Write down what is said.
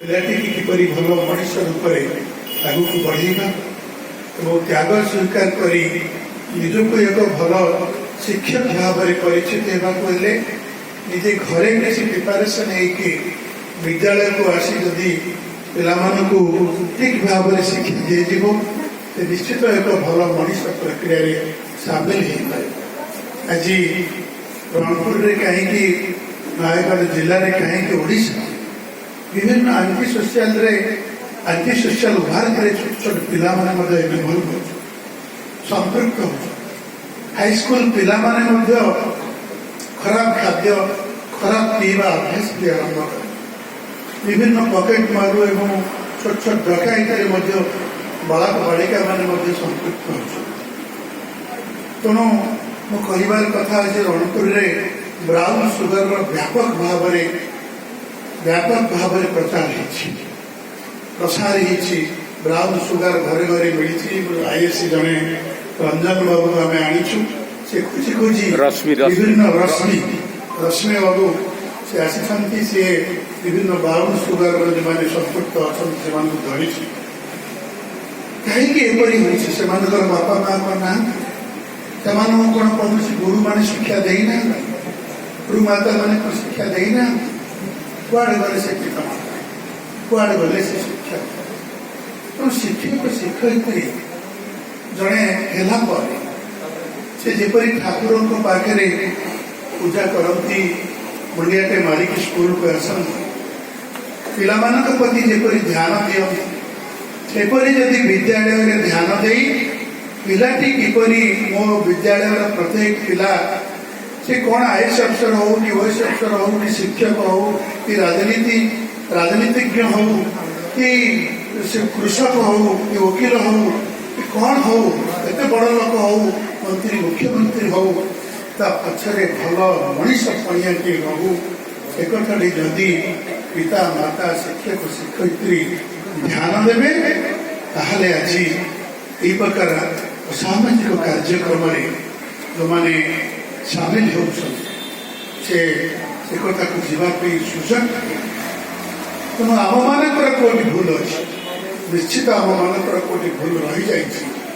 ପିଲାଟିକି କିପରି ଭଲ ମଣିଷ ରୂପରେ ଆଗକୁ ବଢ଼େଇବା ଏବଂ ତ୍ୟାଗ ସ୍ୱୀକାର କରି ନିଜକୁ ଏକ ଭଲ ଶିକ୍ଷକ ଭାବରେ ପରିଚିତ ହେବାକୁ ହେଲେ ନିଜେ ଘରେ କିଛି ପ୍ରିପାରେସନ୍ ହେଇକି ବିଦ୍ୟାଳୟକୁ ଆସି ଯଦି ପିଲାମାନଙ୍କୁ ଠିକ୍ ଭାବରେ ଶିକ୍ଷା ଦିଆଯିବ, ସେ ନିଶ୍ଚିତ ଏକ ଭଲ ମଣିଷ ପ୍ରକ୍ରିୟାରେ ସାମିଲ ହେଇପାରିବ। ଆଜି ରଣପୁରରେ କାହିଁକି, ନୟାଗଡ଼ ଜିଲ୍ଲାରେ କାହିଁକି, ଓଡ଼ିଶା ବିଭିନ୍ନ ଆଣ୍ଟି ସୋସିଆଲ ୱାର୍କରେ ଛୋଟ ଛୋଟ ପିଲାମାନେ ମଧ୍ୟ ଇନଭଲ୍ଭ ହେଉଛନ୍ତି, ସମ୍ପୃକ୍ତ ହେଉଛନ୍ତି। ହାଇସ୍କୁଲ ପିଲାମାନେ ମଧ୍ୟ ଖରାପ ଖାଦ୍ୟ, ଖରାପ ପିଇବା ଅଭ୍ୟାସ ବି ଆରମ୍ଭ କରେ। ବିଭିନ୍ନ ପକେଟ ମାରୁ ଏବଂ ଛୋଟ ଛୋଟ ଡକାୟତିରେ ମଧ୍ୟ ବାଳକ ବାଳିକାମାନେ ମଧ୍ୟ ସମ୍ପୃକ୍ତ ହେଉଛନ୍ତି। ତେଣୁ ମୁଁ କହିବାର କଥା ଯେ ରଣପୁରରେ ବ୍ରାଉନ ସୁଗରର ବ୍ୟାପକ ଭାବରେ ପ୍ରଚାର ହେଇଛି, ପ୍ରସାର ହେଇଛି। ବ୍ରାଉନ ସୁଗାର ଘରେ ଘରେ ମିଳିଛି। ଆଇଏସସି ଜଣେ ରଞ୍ଜନ ବାବୁ ଆମେ ଆଣିଛୁ, ସେ ଖୋଜି ଖୋଜି ରଶ୍ମି, ରଶ୍ମି। ବିଭିନ୍ନ ରଶ୍ମି ବାବୁ ସେ ଆସିଛନ୍ତି। ସିଏ ବିଭିନ୍ନ ବ୍ରାଉନ ସୁଗାରର ଯେଉଁମାନେ ସମ୍ପୃକ୍ତ ଅଛନ୍ତି, ସେମାନଙ୍କୁ ଧରିଛି। କାହିଁକି ଏପରି ହେଉଛି? ସେମାନଙ୍କର ବାପା ମା କଣ ନାହାନ୍ତି? ସେମାନଙ୍କୁ କଣ କୌଣସି ଗୁରୁମାନେ ଶିକ୍ଷା ଦେଇନାହାନ୍ତି? ଗୁରୁମାତା ମାନେ କଣ ଶିକ୍ଷା ଦେଇନାହାନ୍ତି? କୁଆଡେ ଗଲେ ସେ ପିତାମାତା? କୁଆଡେ ଗଲେ ସେ ଶିକ୍ଷା? ତେଣୁ ଶିକ୍ଷକ ଶିକ୍ଷୟିତ୍ରୀ ଜଣେ ହେଲା ପରେ ସେ ଯେପରି ଠାକୁରଙ୍କ ପାଖରେ ପୂଜା କରନ୍ତି, ମୁଣ୍ଡିଆଟେ ମାରିକି ସ୍କୁଲକୁ ଆସନ୍ତି, ପିଲାମାନଙ୍କ ପ୍ରତି ଯେପରି ଧ୍ୟାନ ଦିଅନ୍ତି, ସେପରି ଯଦି ବିଦ୍ୟାଳୟରେ ଧ୍ୟାନ ଦେଇ ପିଲାଟି କିପରି, ମୋ ବିଦ୍ୟାଳୟର ପ୍ରତ୍ୟେକ ପିଲା, ସେ କ'ଣ ଆଇଏଏସ୍ ଅଫିସର ହଉ କି ଓଏଏସ୍ ଅଫିସର ହଉ କି ଶିକ୍ଷକ ହଉ କି ରାଜନୀତିଜ୍ଞ ହଉ କି ସେ କୃଷକ ହଉ କି ଓକିଲ ହଉ କି କ'ଣ ହଉ, ଏତେ ବଡ଼ ଲୋକ ହଉ, ମନ୍ତ୍ରୀ ମୁଖ୍ୟମନ୍ତ୍ରୀ ହଉ, ତା ପଛରେ ଭଲ ମଣିଷ ପଣିଆଟିଏ ରହୁ, ସେ କଥାଟି ଯଦି ପିତା ମାତା, ଶିକ୍ଷକ ଶିକ୍ଷୟିତ୍ରୀ ଧ୍ୟାନ ଦେବେ, ତାହେଲେ ଆଜି ଏହି ପ୍ରକାର ଅସାମାଜିକ କାର୍ଯ୍ୟକ୍ରମରେ ଯେଉଁମାନେ ସାମିଲ ହେଉଛନ୍ତି, ସେ କଥାକୁ ଯିବା ପାଇଁ ସୁଯୋଗ। ତେଣୁ ଆମମାନଙ୍କର କୋଉଠି ଭୁଲ ଅଛି, ନିଶ୍ଚିତ ଆମମାନଙ୍କର କୋଉଠି ଭୁଲ ରହିଯାଇଛି।